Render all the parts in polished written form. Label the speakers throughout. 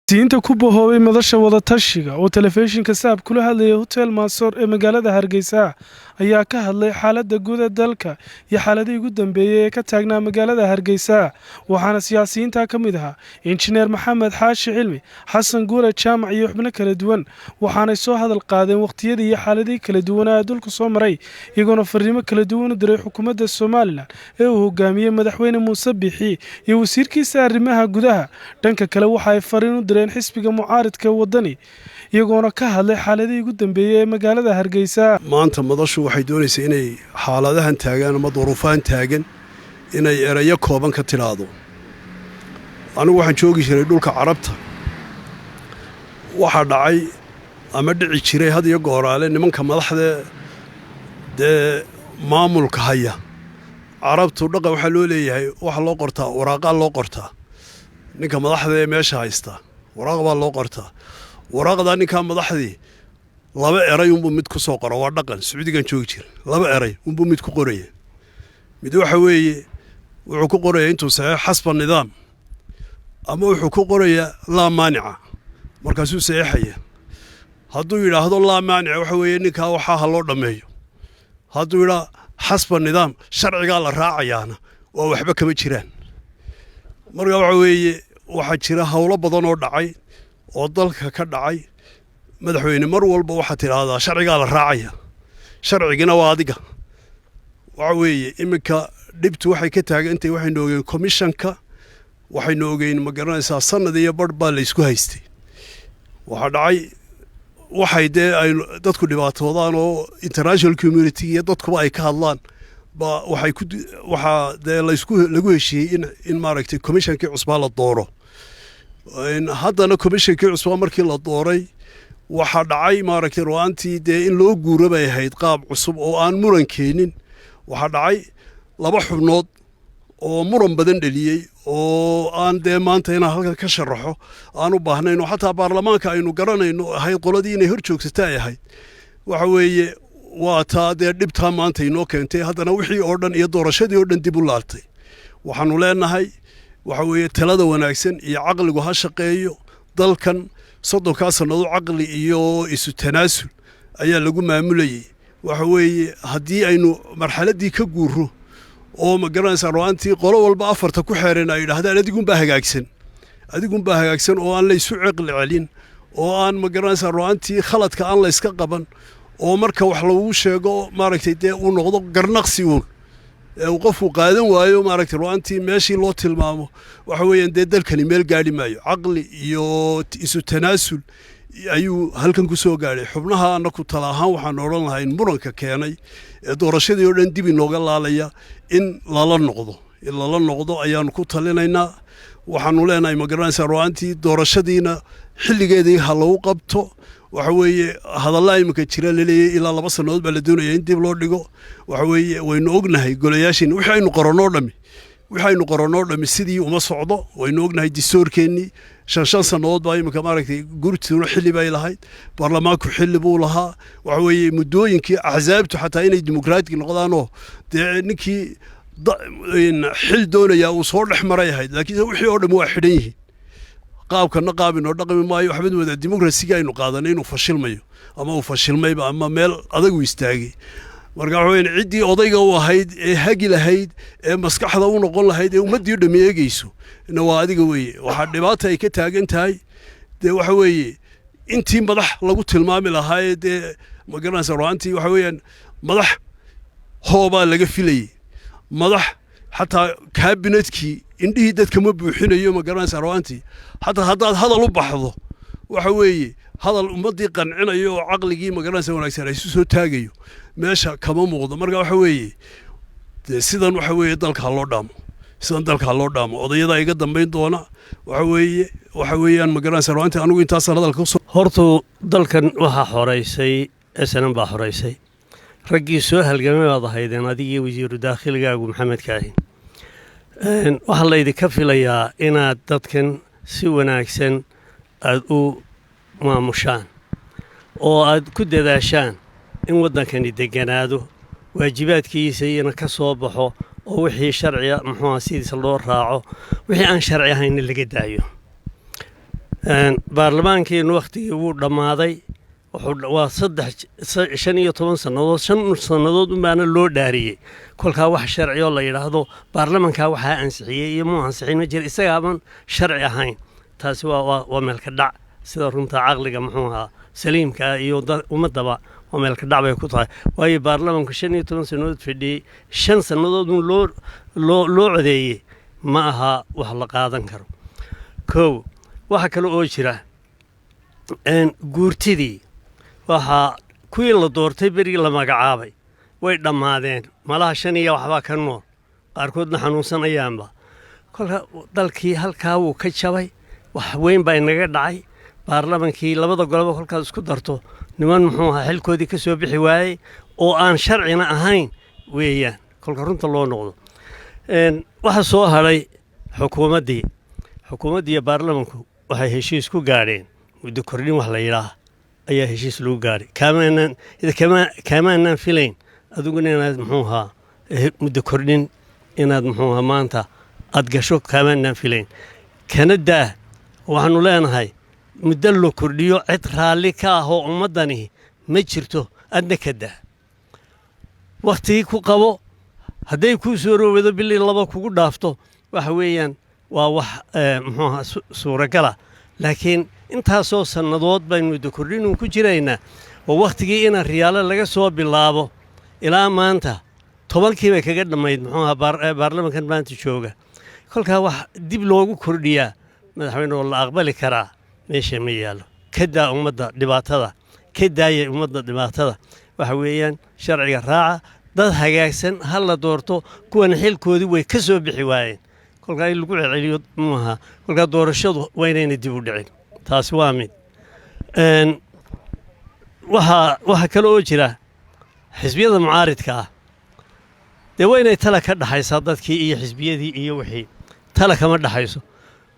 Speaker 1: Siyaasiyiinta ku bahoobay madasha wadatashiga oo telefishinka Saab kula hadlayay Hotel Mansour ee magaalada Hargeysa ayaa ka hadlay xaaladda guud ee dalka iyo xaaladihii ugu dambeeyay ee ka taagnaa magaalada Hargeysa. Waxaana siyaasiyiinta ka mid ahaa Injineer Maxamed Xaashi Cilmi, Xasan Guure Jaamac iyo xubno kala duwan. Waxaanay soo hadal qaadeen waqtiyadii iyo xaaladihii kala duwanaa ee dalku soo maray, iyagoona fariimo kala duwan u diray xukuumadda Somaliland ee uu hogaamiyey Madaxweyne Muuse Biixi iyo wasiirkiisa arrimaha gudaha. Dhanka kale, waxa ay fariin u direen xisbiga mucaaridka Wadani, iyagoona ka hadlay xaaladihii ugu dambeeyey ee magaalada Hargeysa.
Speaker 2: Maanta madashu waxay doonaysaa inay xaaladahan taagan ama duruufahan taagan inay erayo kooban ka tidhaahdo. Anigu waxaan joogi jiray dhulka Carabta. Waxaa dhacay ama dhici jiray had iyo gooraale nimanka madaxda dee maamulka haya. Carabtu dhaqan waxaa loo leeyahay, waxaa loo qortaa waraaqaa loo qortaa. Ninka madaxda ee meesha haysta waraaq baa loo qortaa. Waraaqdaa ninkaa madaxdii laba eray unbuu mid ku soo qora. Waa dhaqan Sacuudigan joogi jira. Laba eray unbuu mid ku qoraya. Mid waxa weeye, wuxuu ku qoraya intuu saxeexo "xasba nidaam", ama wuxuu ku qorayaa "laa maanica". Markaasuu saxeexaya. Hadduu yidhaahdo "laa maanica", waxa weeye ninkaa waxaa ha loo dhammeeyo. Hadduu yidhaa "xasba nidaam", sharcigaa la raacayaana, waa waxba kama jiraan. Marka waxa weeye, waxaa jira howlo badan oo dhacay oo dalka ka dhacay. Madaxweyne, mar walba waxaad tidhaahdaa sharcigaa la raacaya, sharcigina waa adiga. Waxa weeye, iminka dhibtu waxay ka taagantay, waxaynu ogeyn komishanka, waxaynu ogeyn, ma garanaysaa, sanad iyo barh baa la isku haystay. Waxaa dhacay waxay dee ay dadku dhibaatoodaan oo international community iyo dadkuba ay ka hadlaan ba waxay ku waxaa dee laysku lagu heshiiyey in maaragtay komishankii cusbaa la dooro. Haddana komishankii cusbaa markii la dooray, waxaa dhacay, maaragtay, ru'aantii dee in loo guuro bay ahayd qaab cusub oo aan muran keenin. Waxaa dhacay laba xubnood oo muran badan dheliyey oo aan dee maanta inaan halkan ka sharaxo aan u baahnayn, oo xataa baarlamaanka aynu garanayno ahayd qoladii inay hor joogsata ay ahayd. Waxa weeye, waa taa dee dhibtaa maanta inoo keentay. Haddana wixii oo dhan iyo doorashadii oo dhan dib u laaltay. Waxaanu leenahay, waxa weeye, talada wanaagsan iyo caqligu ha shaqeeyo. Dalkan 30-kaa sannadood caqli iyo isu tanaasul ayaa lagu maamulayey. Waxa weeye, haddii aynu marxaladdii ka guuro oo, ma garanaysaa, ru'aantii qolo walba afarta ku xeereen ay yidhaahdaan "adigunbaa hagaagsan, adigunbaa hagaagsan", oo aan laysu caqli celin, oo aan, ma garanaysaa, ru'aantii khaladka aan layska qaban, oo marka wax lagu sheego, maaragtay, dee uu noqdo garnaqsi uun ee uu qofku qaadan waayo, maaragtay, ru'aantii meeshii loo tilmaamo, waxa weeyaan dee dalkani meel gaadhi maayo. Caqli iyo isu tanaasul ayuu halkan ku soo gaadhay. Xubnaha annaku tala ahaan waxaan odhan lahayn muranka keenay ee doorashadii oo dhan dib inooga laalaya in lala noqdo, in lala noqdo ayaanu ku talinaynaa. Waxaanu leenahay, ma garanaysaa, ru'aantii doorashadiina xilligeedii ha lagu qabto. Waxa weeye, hadallaa iminka jira laleeyahy ilaa 2 sannadood baa la doonaya in dib loo dhigo. Waxa weeye, waynu ognahay golayaashiin wixii aynu qoranoo dhammi, wixii aynu qoranoo dhammi sidii uma socdo. Waynu ognahay distoorkeennii shan sannadood baa iminka, maaragtay, gurtuna xilli bay lahayd, baarlamaanku xilli buu lahaa. Waxa weeye, muddooyinkii axsaabtu xataa inay dimuqraatig noqdaanoo dee ninkii xil doonayaa uu soo dhex maray ahayd, laakiin wixii oo dhammi waa xidhan yihiin. Qaabkana qaab inoo dhaqmi maayo. Waxbaad moodaa dimuqrasiga aynu qaadanay inuu fashilmayo ama uu fashilmayba ama meel adagu istaagay. Marka waxa weyan, ciddii odayga u ahayd ee hagi lahayd ee maskaxda u noqon lahayd ee ummaddii dhammi eegeyso na waa adiga weeye. Waxaa dhibaata ay ka taagan tahay dee, waxa weeye, intii madax lagu tilmaami lahaa dee, ma garanaysa, ru'aantii waxa weeyaan madax hoobaa laga filayey. Madax xataa kaabinetkii indhihii dadka ma buuxinayo, ma garanaysa, ru'aantii xataa haddaad hadal u baxdo, waxa weeye, hadal ummaddii qancinayo oo caqligii, ma garanaysa, wanaagsan ay isu soo taagayo meesha kama muuqdo. Marka waxa weeye dee sidan waxa weeye dalka ha loo dhaamo, sidan dalka ha loo dhaamo. Odayadaa iga dambayn doona. Waxa weeye, waxa weeyaan, ma garanaysa, ru'aantii anigu intaasaan hadalka kusoo
Speaker 3: Hortu dalkan waxaa xoraysay SNM baa xoraysay. Raggii soo halgamay baad ahaydeen adigii wasiiru daakhilgaagu Maxamed Kaahin. Waxaa laydinka filayaa inaad dadkan si wanaagsan aad u maamushaan oo aad ku dadaashaan in waddankani degganaado, waajibaadkiisa iyana ka soo baxo, oo wixii sharciga muxuuha sidiisa loo raaco, wixii aan sharci ahaynna laga daayo. Baarlamaankeennu wakhtigii wuu dhammaaday. Waa 15 sannadood, 5 sannadood unbaana loo dhaariyey. Kolkaa wax sharci oo la yidhaahdo baarlamankaa waxaa ansixiyey iyo muu ansixin ma jira, isagaaban sharci ahayn. Taasi waa meelka dhac sida runta caqliga, muxuu ahaa, saliimka iyo ummadaba waa meelka dhac bay ku tahay. Waayo, baarlamanku 15 sannadood fadhiyey, 5 sannadood un loo codeeyey, ma aha wax la qaadan karo. Kow, waxa kale oo jira, guurtidii waxaa kuwii la doortay berigii la magacaabay way dhammaadeen, malaha shan iyo waxbaa ka nool, qaarkoodna xanuunsanayaanba. Kolka dalkii halkaa wuu ka jabay, wax weyn baa inaga dhacay. Baarlamankii labada goloba kolkaad isku darto, niman, muxuu ahaa, xilkoodii ka soo bixi waayey oo aan sharcina ahayn weeyaan kolka runta loo noqdo. Waxa soo hadhay xukuumaddii. Xukuumaddii iyo baarlamanku waxay heshiis ku gaadheen muddo kordhin wax la yidhaah ayaa heshiis lagu gaadhay. Kaamaanaan filayn adiguna inaad, muxuu ahaa, muddo kordhin inaad, muxuu ahaa, maanta aad gasho, kaamaanaan filayn. Kana daa, waxaanu leenahay muddo la kordhiyo cid raalli ka ah oo ummaddani ma jirto. Adna ka daa, wakhtigii ku qabo. Hadday kuu soo roowado bilii laba kugu dhaafto, waxa weeyaan waa wax, muxuu ahaa, suuragala. Laakiin intaasoo sannadood baynu muddo kordhinuun ku jiraynaa, oo wakhtigii ina Riyaalo laga soo bilaabo ilaa maanta 10kii bay kaga dhammayd, muxuu ahaa, baarlamankan maanta jooga. Kolkaa wax dib loogu kordhiyaa, madaxweyne, oo la aqbali karaa meesha ma yaallo. Ka daa ummadda dhibaatada, ka daaya ummadda dhibaatada. Waxa weeyaan sharciga raaca, dad hagaagsan ha la doorto. Kuwana xilkoodii way ka soo bixi waayeen, kolkaa in lagu celceliyo maaha. Kolkaa doorashadu waa inayna dib u dhicin, taasi waa mid. Waxaa kale oo jira xisbiyada mucaaridka ah, dee waa inay tala ka dhaxaysaa dadkii iyo xisbiyadii iyo wixii. Tala kama dhaxayso.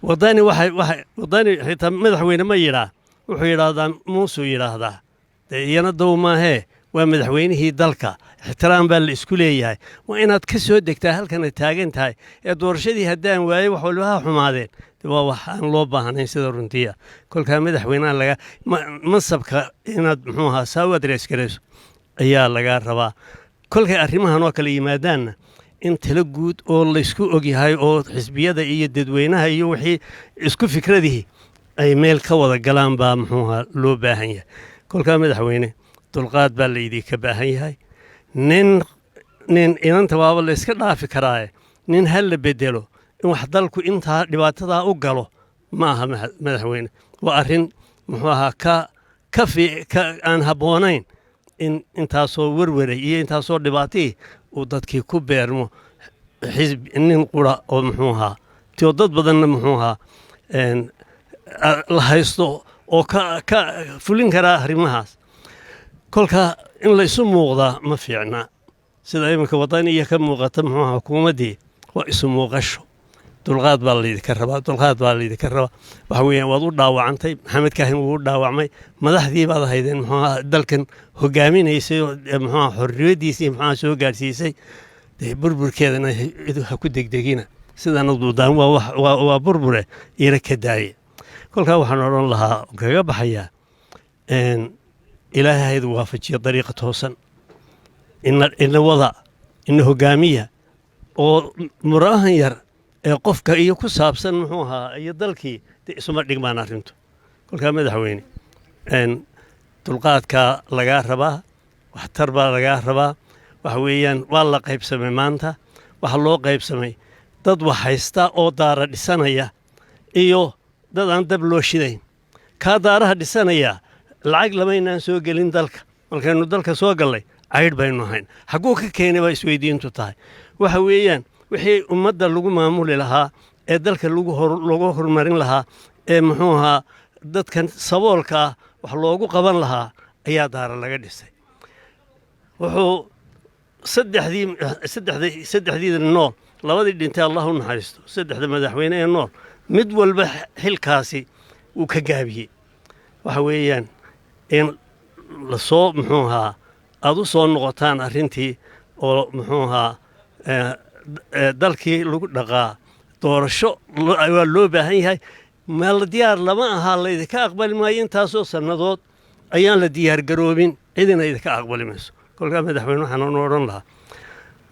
Speaker 3: Wadani waxay Wadani xitaa madaxweyne ma yidhaa, wuxuu yidhaahdaa Muusuu yidhaahdaa. Dee iyana dow maahee, waa madaxweynihii dalka, ixtiraam baa la isku leeyahay. Waa inaad ka soo degtaa halkana taagan tahay ee doorashadii haddaan waayey wax walba ha xumaadeen. Dee waa wax aan loo baahnayn sida runtiya. Kolkaa madaxweynaha laga mansabka inaad, muxuu ahaa, saa u address garayso ayaa lagaa rabaa. Kolkay arrimahan oo kale yimaadaanna, in talo guud oo laysku ogyahay oo xisbiyada iyo dadweynaha iyo wixii isku fikradihii ay meel ka wada galaan baa, muxuu ahaa, loo baahan yahay. Kolkaa madaxweyne, dulqaad baa laydinka baahan yahay. Nin inanta waaba la iska dhaafi karaaye, nin ha la bedelo in wax dalku intaa dhibaatadaa u galo ma aha. Madaxweyne, waa arrin, muxuu ahaa, ka aan habboonayn in intaasoo werweray iyo intaasoo dhibaatihii uu dadkii ku beermo xisbi nin qura oo, muxuu ahaa, tio dad badanna, muxuu ahaa, la haysto oo ka fulin karaa arrimahaas. Kolka in la isu muuqdaa ma fiicna, sida iminka Wadani iyo ka muuqata, muxuu ahaa, xukuumaddii, waa isu muuqasho. Dulqaad baa laydinka rabaa, dulqaad baa laydinka rabaa. Waxa weeyaan waad u dhaawacantay, Maxamed Kaahin wuu u dhaawacmay. Madaxdii baad ahaydeen, muxuu ahaa, dalkan hogaaminaysay oo, muxuu ahaa, xorriyaddiisii, muxuu ahaa, soo gaadhsiisay. Dee burburkeedana ha ku degdegina sidana duudaan waa burbure iyana ka daaye. Kolkaa waxaan odhan lahaa, kaga baxayaa, Ilaahay haydu waafajiyo dariiqa toosan, ina wada, ina hogaamiya, oo muraahan yar ee qofka iyo ku saabsan, muxuu ahaa, iyo dalkii dee isuma dhigmaan arrintu. Kolkaa madaxweyne, dulqaadkaa lagaa rabaa, waxtar baa lagaa rabaa. Waxa weeyaan waa la qaybsamay maanta. Waxaa loo qaybsamay dad wax haysta oo daara dhisanaya iyo dad aan dab loo shidayn. Kaa daaraha dhisanaya lacag lamaynaan soo gelin dalka. Markaynu dalka soo gallay caydh baynu ahayn. Xagguu ka keenay baa isweydiintu tahay. Waxa weeyaan wixii ummadda lagu maamuli lahaa ee dalka lagu horumarin lahaa ee, muxuu ahaa, dadkan saboolka ah wax loogu qaban lahaa ayaa daara laga dhisay. Wuxuu saddexdiida nool, labadii dhintay Allah u naxariisto, saddexda madaxweyne ee nool mid walba xilkaasi wuu ka gaabiyey. Waxa weeyaan in lasoo, muxuu ahaa, aada u soo noqotaan arrintii oo, muxuu ahaa, dalkii lagu dhaqaa doorasho waa loo baahan yahay. Meel diyaar lama ahaa, laydinka aqbali maayo. Intaasoo sannadood ayaan la diyaargaroobin, cidina idinka aqbali mayso. Kolkaa madaxweyne waxaan nu odhan lahaa,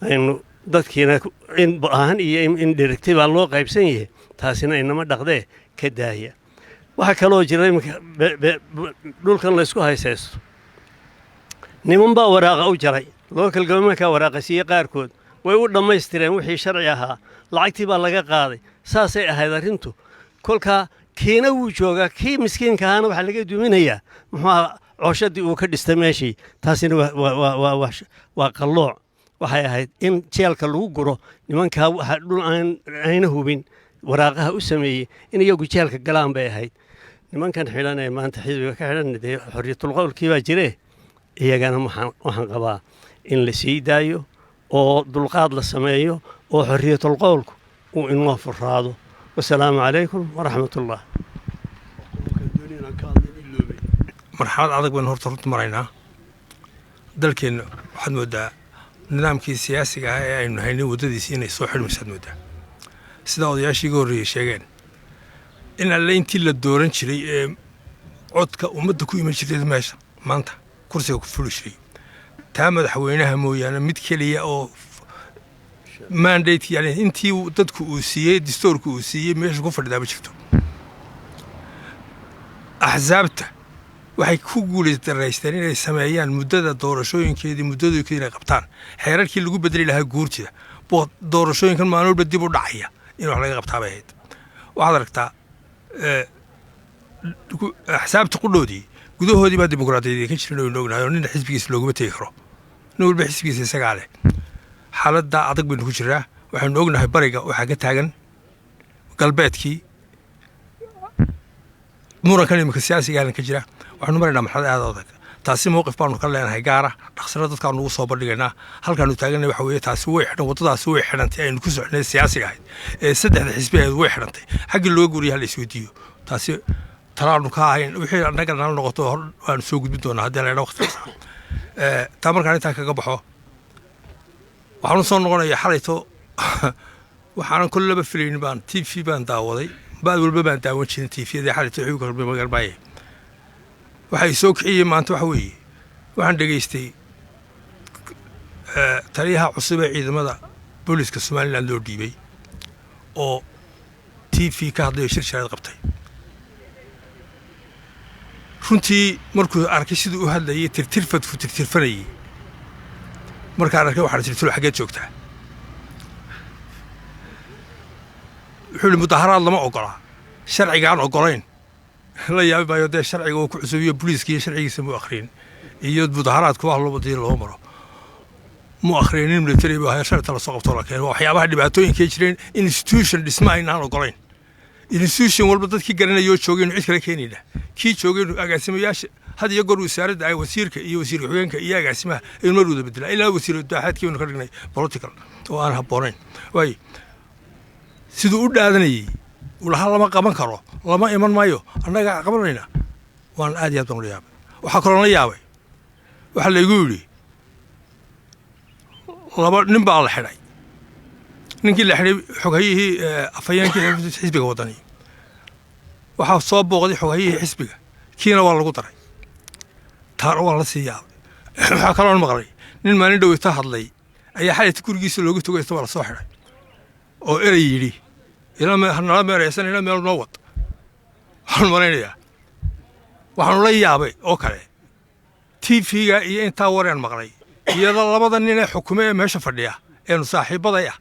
Speaker 3: aynu dadkiina in baahan iyo in dhirigtay baa loo qaybsan yahay, taasina inama dhaqdee ka daaya. Waxaa kaloo jira iminka dhulkan laysku haysaysto, niman baa waraaqa u jaray, local governmentka waraaqa siiyey, qaarkood way u dhammaystireen wixii sharci ahaa, lacagtii baa laga qaaday. Saasay ahayd arrintu. Kolkaa kiina wuu joogaa, kii miskiinka ahaana waxaa laga duminayaa, muxuu ahaa, cooshadii uu ka dhistay meeshii. Taasina waa qallooc. Waxay ahayd in jeelka lagu guro nimankaa waxa dhul aan ayna hubin waraaqaha u sameeyey, in iyagu jeelka galaan bay ahayd. Nimankan xidhan ee maanta xisbiga ka xidhan, dee xorriyatul qowlkii baa jire, iyagana waxaan qabaa in la sii daayo oo dulqaad la sameeyo oo xorriyatul qowlku uu inoo furaado. Wasalaamu calaykum waraxmatullah.
Speaker 4: Marxalad adag baynu horta runta maraynaa. Dalkeenna waxaad moodaa nidaamkii siyaasiga ah ee aynu haynay waddadiisii inay soo xidhmaysaad moodaa. Sidaa odayaashii iga horreeyey sheegeen, in alle intii la dooran jiray ee codka ummadda ku iman jirtay meesha maanta kursiga ku fuli jiray, taa madaxweynaha mooyaane, mid keliya oo mandate, yani intii dadku uu siiyey, distoorku uu siiyey, meesha ku fadhidaa ma jirto. Axsaabta waxay ku guuldaraysteen inay sameeyaan muddada doorashooyinkeedii, muddadooyinkeedii inay qabtaan, xeerarkii lagu bedeli lahaa guurtida, doorashooyinkan maalin walba dib u dhacaya in wax laga qabtaa bay ahayd. Waxaad aragtaa axsaabta qudhoodii gudahoodii baa dimuqraadiyadeed ka jirin oynu ognahay, oo nina xisbigiisa looguma tegi karo, nin walba xisbigiisa isagaa leh. Xaaladdaa adag baynu ku jiraa. Waxaynu ognahay bariga waxaa ka taagan, galbeedkii murankan iminka siyaasiga ka jira. Waxaynu maraynaa marxalad aad adag. Taasi mowqif baanu ka leenahay gaara, dhaqsano dadkaanu ugu soo bandhigaynaa. Halkaanu taaganay waxa weeye, taasi way xidhan, waddadaasi way xidhantay aynu ku soconay siyaasiga ahayd ee saddexda xisbi ahayd way xidhantay. Xaggii looga guuriya hala isweydiiyo. Taasi talaanu ka ahayn, wixii annaga nala noqoto hor waanu soo gudbin doonaa haddii la idhaa waqti kasta. Taa markaan intaa kaga baxo, waxaanu soo noqonaya xalayto waxaanan kollaba filaynin baan TV baan daawaday. Baad walba baan daawan jirin TV-yadii xalayto wixii magarmaaye. Waxay soo kiciyey maanta waxa weeye, waxaan dhegaystay taliyaha cusub ee ciidamada booliska Somaliland loo dhiibay oo TV ka hadlayo, shir shareed qabtay. Runtii markuu arkay siduu u hadlayay, tirtirfadku tirtirfanayey, markaan arkay waxaan tirtiro, xaggeed joogtaa? Wuxuu yidhi mudaharaad lama ogolaa, sharcigaan ogolayn. La yaabi maayo, dee sharciga uu ku cusubiyo booliiska iyo sharcigiisa mu akhriyin, iyo mudaharaadku wax loo dii loo maro mu akhriyinin. Military buu ahaa, sharci la soo qabto la keeno. Waxyaabaha dhibaatooyinkay jireen, institution dhisma aynaan ogolayn, institution walba dadkii garanayoo joogaynu cid kale keenayna, kii joogaynu agaasimayaasha had iyo goor wasaaradda ay wasiirka iyo wasiir ku-xigeenka iyo agaasimaha aynu mar wada bedelaa, ilaa wasiir daaxaadkii baynu ka dhignay political oo aan habboonayn. Waayo, siduu u dhaadanayey uu lahaa lama qaban karo, lama iman maayo, annagaa qabanayna, waan aad iyo aad baan ula yaabay. Waxaa kaloo la yaabay, waxaa laygu yidhi laba nin baa la xidhay. Ninkii la xidhay, xoghayihii, afhayeenkii xisbiga Waddani, waxaa soo booqday xoghayihii xisbiga, kiina waa lagu daray. Taana waan la sii yaabay. Waxaa kaloon maqlay nin maalin dhoweyta hadlay ayaa xalayta gurigiisa looga togo, isna waa la soo xidhay, oo erey yidhi nala meeraysan, ila meel noo wad. Waxaan malaynayaa waxaanu la yaabay oo kale TV-ga iyo intaa wareen maqlay, iyadoo labada nin ee xukume ee meesha fadhiya eenu saaxiibaday ah,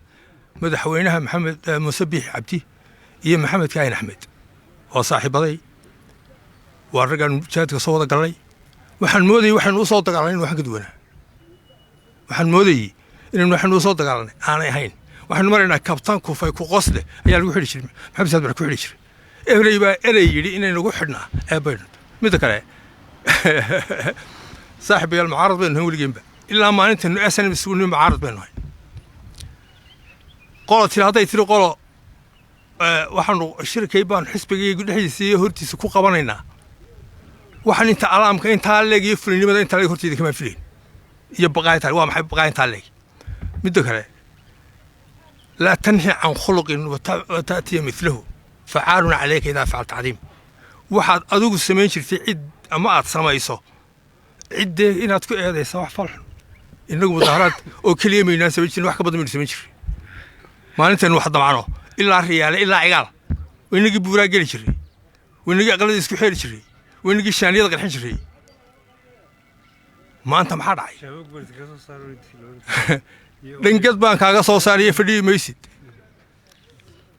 Speaker 4: madaxweynaha Maxamed Muuse Biixi Cabdi iyo Maxamed Kaahin Axmed, waa saaxiibaday, waa raggaan jihaadka soo wada galnay. Waxaan moodayey waxaynu u soo dagaalanay in waxaan ka duwanaa. Waxaan moodayey inaynu waxaynu u soo dagaalanay aanay ahayn. Waxaynu maraynaa kabtan kufay ku qosle ayaa lagu xidhi jiray, Maxamed Saad baa ku xidhi jiray. Erey baa erey yidhi inaynagu xidhnaa eebaynu. Midda kale, saaxiibayaal, mucaarad baynu hayn weligeenba, ilaa maalintaynu SNM isugu nimi mucaarad baynu hayn. Qolo tiri hadday tiri qolo waxaanu shirkay baanu xisbigaygu dhexdiisa iyo hortiisa ku qabanaynaa, waxaan inta alaamka intaa leeg iyo fulinimada intaa leeg horteyda kama filayn iyo baqaayintaa. Waa maxay baqaayintaa leeg? Midda kale, laa tanhi can khuluqin wa ta'tiya mithlahu. Facaarun calayka idaa facalta cadiim. Waxaad adigu samayn jirtay cid ama aad samayso ciddee inaad ku eedaysaa wax falxun. Innagu mudaharaad oo keliya maynaan samayn jirin, wax ka badan baynu samayn jirray. Maalintaynu wax damcano, ilaa Riyaale ilaa Cigaal waynagii buuraa geli jirray, waynagii aqlada isku xeeri jirray, waynagii shaaniyada qarxin jirray. Maanta maxaa dhacay? Dhangad baan kaaga soo saaraya, fadhiyi maysid.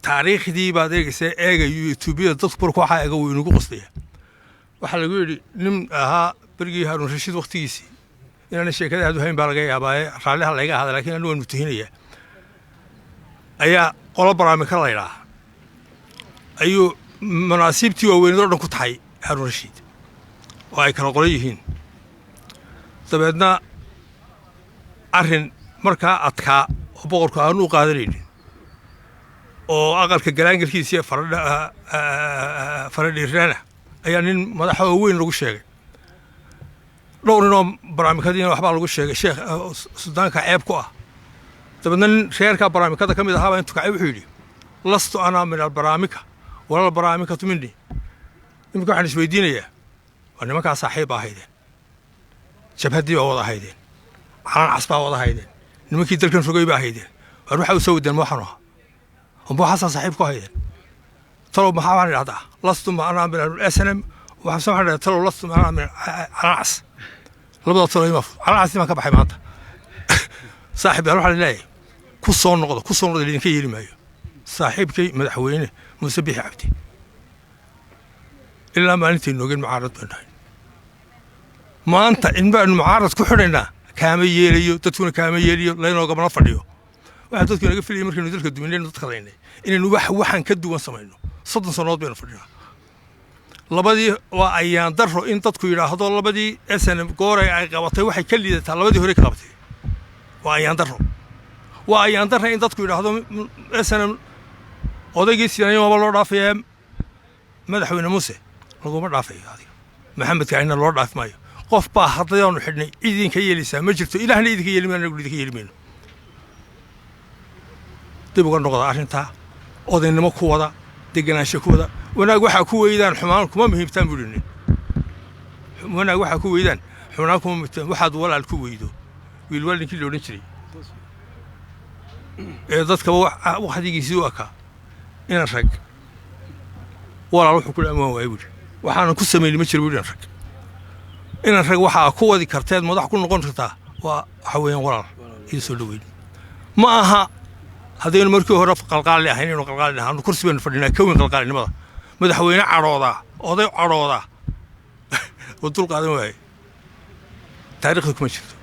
Speaker 4: Taariikhdii baad eegaysaa, eegayo Etoobiyada dadku marku waxaa eega wuu inagu qoslaya. Waxaa lagu yidhi nin ahaa berigii Haaruun Rashiid waqtigiisii, inaana sheekada aad u hayn baa laga yaabaaye, raalliha layga ahaada, laakiin anigu waan mutahinayaa, ayaa qolo baraamika laydhaa ayuu manaasiibtii waaweyneed oo dhan ku taxay Haaruun Rashiid oo ay kala qolan yihiin. Dabeedna arrin markaa adkaa oo boqorku aanu u qaadanaynin oo aqalka galaangalkiisiiyo faradhiirnaana ayaa nin madaxa oo weyn lagu sheegay. Dhowr ninoo baraamikadiina waxbaa lagu sheegay, sheekh suldaanka ceeb ku ah. Dabeedna nin reerka baraamikada ka mid ahaabaa intuu kacay wuxuu yidhi: "Lastu anaa min albaraamika wala albaraamikatu minni." Iminka waxaan isweydiinayaa, waa nimankaa saaxiib baa ahaydeen, jabhaddii baa wada ahaydeen, Calan Cas baa wada ahaydeen, nimankii dalkan rogay baa ahaydeen, waar waxaa u soo wadeen ma waxaanu ahaa amba waxaasaa saaxiib ku ahaydeen? Talow maxaa waxaan idhahdaa lastu ma anaa min SNM, waxaan idhahdaa talow lastu ma anaa min Calan Cas? Labada talo ima Calan Cas baan ka baxay maanta. Saaxiib yaal, waxaan leeyahay ku soo noqdo, ku soo noqdo, idinka yeeli maayo. Saaxiibkay madaxweyne Muuse Bixi Cabdi, ilaa maalintay noogeen mucaarad baan nahay. Maanta in baanu mucaarad ku xidhaynaa kaama yeelayo, dadkuna kaama yeelayo, laynoogamana fadhiyo. Waxaa dadku inaga filayay markaynu dalka duminaynu dadka laynay inaynu wax waxaan ka duwan samayno. 30 sannadood baynu fadhinaa. Labadii waa ayaan daro in dadku yidhaahdo labadii SNM gooray ay qabatay waxay ka liidataa labadii hore ka qabatay. Waa ayaan daro, waa ayaan darra in dadku yidhaahdo SNM odaygii Sinaayo waaba loo dhaafayaa, madaxweyne Muuse laguma dhaafayo, adiga Maxamedka ahina loo dhaafi maayo. Qof baa hadlay oonu xidhnay, cid idinka yeelaysaa ma jirto. Ilaahna idinka yeeli mayno, anagu idinka yeeli mayno. Dib uga noqda arrintaa, odaynimo ku wada, deganaansho ku wada, wanaag. Waxaa ku weydaan xumaan kuma muhiimtaan buu yidhi. Wanaag waxaa ku weydaan xumaan kuma muhiimtaan. Waxaad walaal ku weydo wiil wal ninkii la odhan jiray ee dadkaba waxdigiisii u ekaa inaan rag walaal wuxuu ku dhaamaan waayay buuri, waxaanan ku samayni ma jiro buuri. Rag inaan rag waxaa ku wadi karteed madax ku noqon kartaa waa waxa weeyaan walaal iyo soo dhoweyn. Ma aha haddaynu markii hore qalqaali ahayn inaynu qalqaali ahaano. Kursi baynu fadhinaa ka weyn qalqaalinimada. Madaxweyne cadhoodaa, oday cadhoodaa oo dul qaadan waaye taariikhda kuma jirto.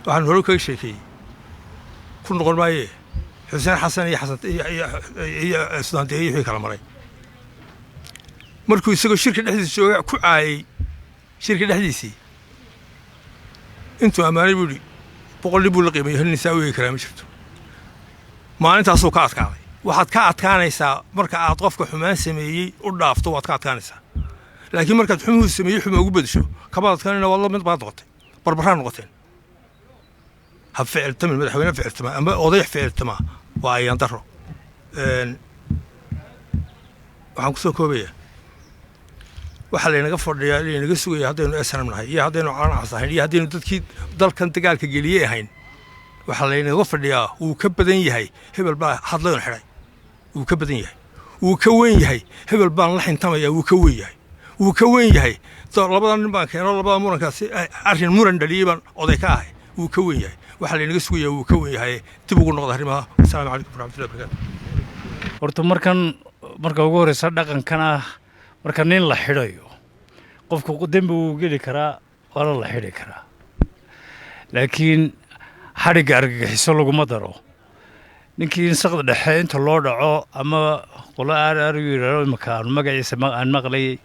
Speaker 4: Waxaan hore kaga sheekeeyey, ku noqon maaye, Xuseen Xasan iyo Xasan iyo Sudaan iyo wixii kala maray markuu isagoo shirka dhexdiisa jooga ku caayay shirka dhexdiisii. Intuu ammaanay buu yidhi 100 nin buu la qiimeeyey, hal nisaa u eegi karaa ma jirto. Maalintaasuu ka adkaaday. Waxaad ka adkaanaysaa marka aad qofka xumaan sameeyey u dhaafto, waad ka adkaanaysaa. Laakiin markaad xumuhu sameeyey xuma ugu bedesho, kamaad adkaanayna, waad la mid baad noqotay, barbaraa noqoteen. Ha ficiltamin madaxweyne ficiltama ama oday ficiltama, waa ayaan daro. Waxaan kusoo koobayaa, waxaa laynaga fadhiyaa, laynaga sugaya, haddaynu SNM nahay iyo haddaynu Calan Cas ahayn iyo haddaynu dadkii dalkan dagaalka geliyey ahayn, waxaa laynaga fadhiyaa wuu ka badan yahay hebel baa hadlayon xidhay. Wuu ka badan yahay, wuu ka weyn yahay hebel baan la xintamaya. Wuu ka weyn yahay, wuu ka weyn yahay labada nin baan keeno, labada murankaasi arrin muran dhaliyey baan oday ka ahay. Wuu ka weyn yahay waxaa laynaga sugaya, wuu ka weyn yahay. Dib ugu noqda arrimaha. Wasalaamu calaykum waraxmatullahi wabarakatu.
Speaker 5: Horta markan marka ugu horreysa dhaqankan ah marka nin la xidhayo, qofku dembi wuu geli karaa, waana la xidhi karaa, laakiin xadhigga argagixiso laguma daro. Ninkii in saqda dhexe inta loo dhaco ama qolo aar aar u yidhaahdo imaka aanu magaciisa aan maqlayay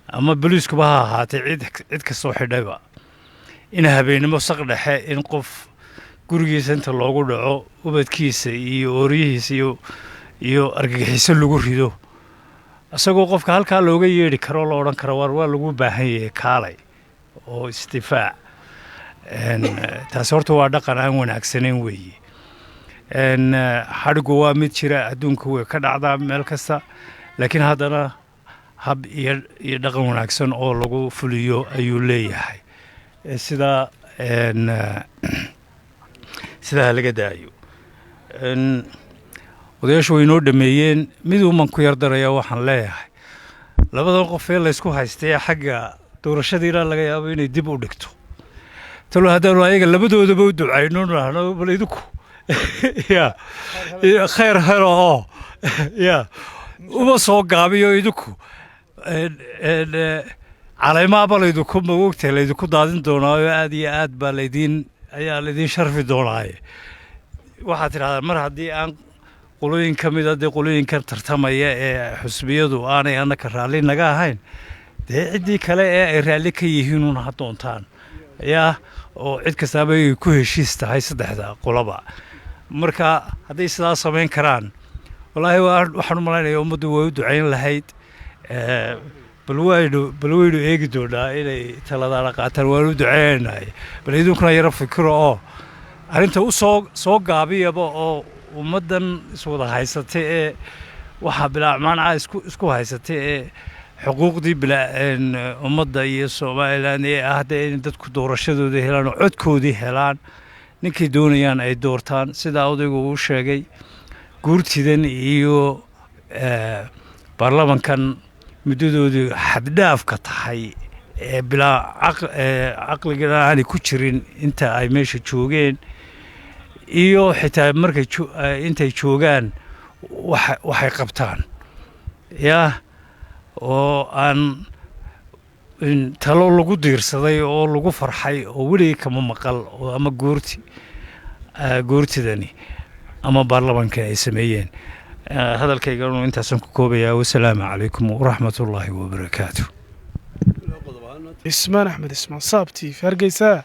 Speaker 5: ama boliiskuba ha ahaatay, cid kastoo xidhayba, in habeennimo saq dhexe in qof gurigiisa inta loogu dhaco ubadkiisa iyo ooryihiisa iyo argagixiso lagu rido, isagoo qofka halkaa looga yeedhi karo, la odhan karo waar waa lagu baahan yahay, kaalay oo isdifaac. Taasi horta waa dhaqan aan wanaagsanayn weeye. Xadhiggu waa mid jira, adduunka way ka dhacdaa meel kasta, Laakiin haddana hab iyo dhaqan wanaagsan oo lagu fuliyo ayuu leeyahay. Sidaa sidaa laga daayo. Odayaashu way inoo dhameeyeen. Miduuman ku yar daraya, waxaan leeyahay labadan qof ee laysku haystay xagga doorashadiina laga yaabo inay dib u dhigto. Talo haddaanu ayaga labadoodaba u ducayno, nahno bal idinku ya khayr helo oo ya uma soo gaabiyo, idinku caleemaaba laydinku maogtahay, laydinku daadin doonaayo, aad iyo aad baa laydin ayaa laydiin sharfi doonaaye. Waxaad tidhahdaa mar haddii aan qolooyin ka mida dee qolooyinkan tartamaya ee xusbiyadu aanay annaka raalli naga ahayn, dee ciddii kale ee ay raalli ka yihiinuun ha doontaan, yaa oo cid kastaaba ay ku heshiis tahay saddexda qolaba. Marka hadday sidaa samayn karaan, wallaahi waxaan u malaynaya ummaddu way u ducayn lahayd. Bal waynu eegi doonaa inay taladaana qaataan. Waanu u duceynaynay. Bal idinkuna yaro fikiro oo arrinta u soo gaabiyaba oo ummaddan iswada haysatay ee waxaa bilaa isku haysatay ee xuquuqdii bilaa ummadda iyo Somaliland ee ah dee in dadku doorashadooda helaan oo codkoodii helaan, ninkay doonayaan ay doortaan. Sidaa odaygu uu sheegay, guurtidan iyo baarlamankan muddadoodii xaddhaafka tahay ee bilaa caqligana aanay ku jirin inta ay meesha joogeen iyo xitaa markay intay joogaan waxay qabtaan, yaa oo aan talo lagu diirsaday oo lagu farxay oo weligii kama maqal oo ama guurtidani ama baarlamanka ay sameeyeen. Hadalkayganu intaasaan ku koobayaa. Wasalaamu calaykum waraxmatullaahi wabarakaatu.
Speaker 1: Ismaan Axmed Ismaan, Saab TV, Hargeysa.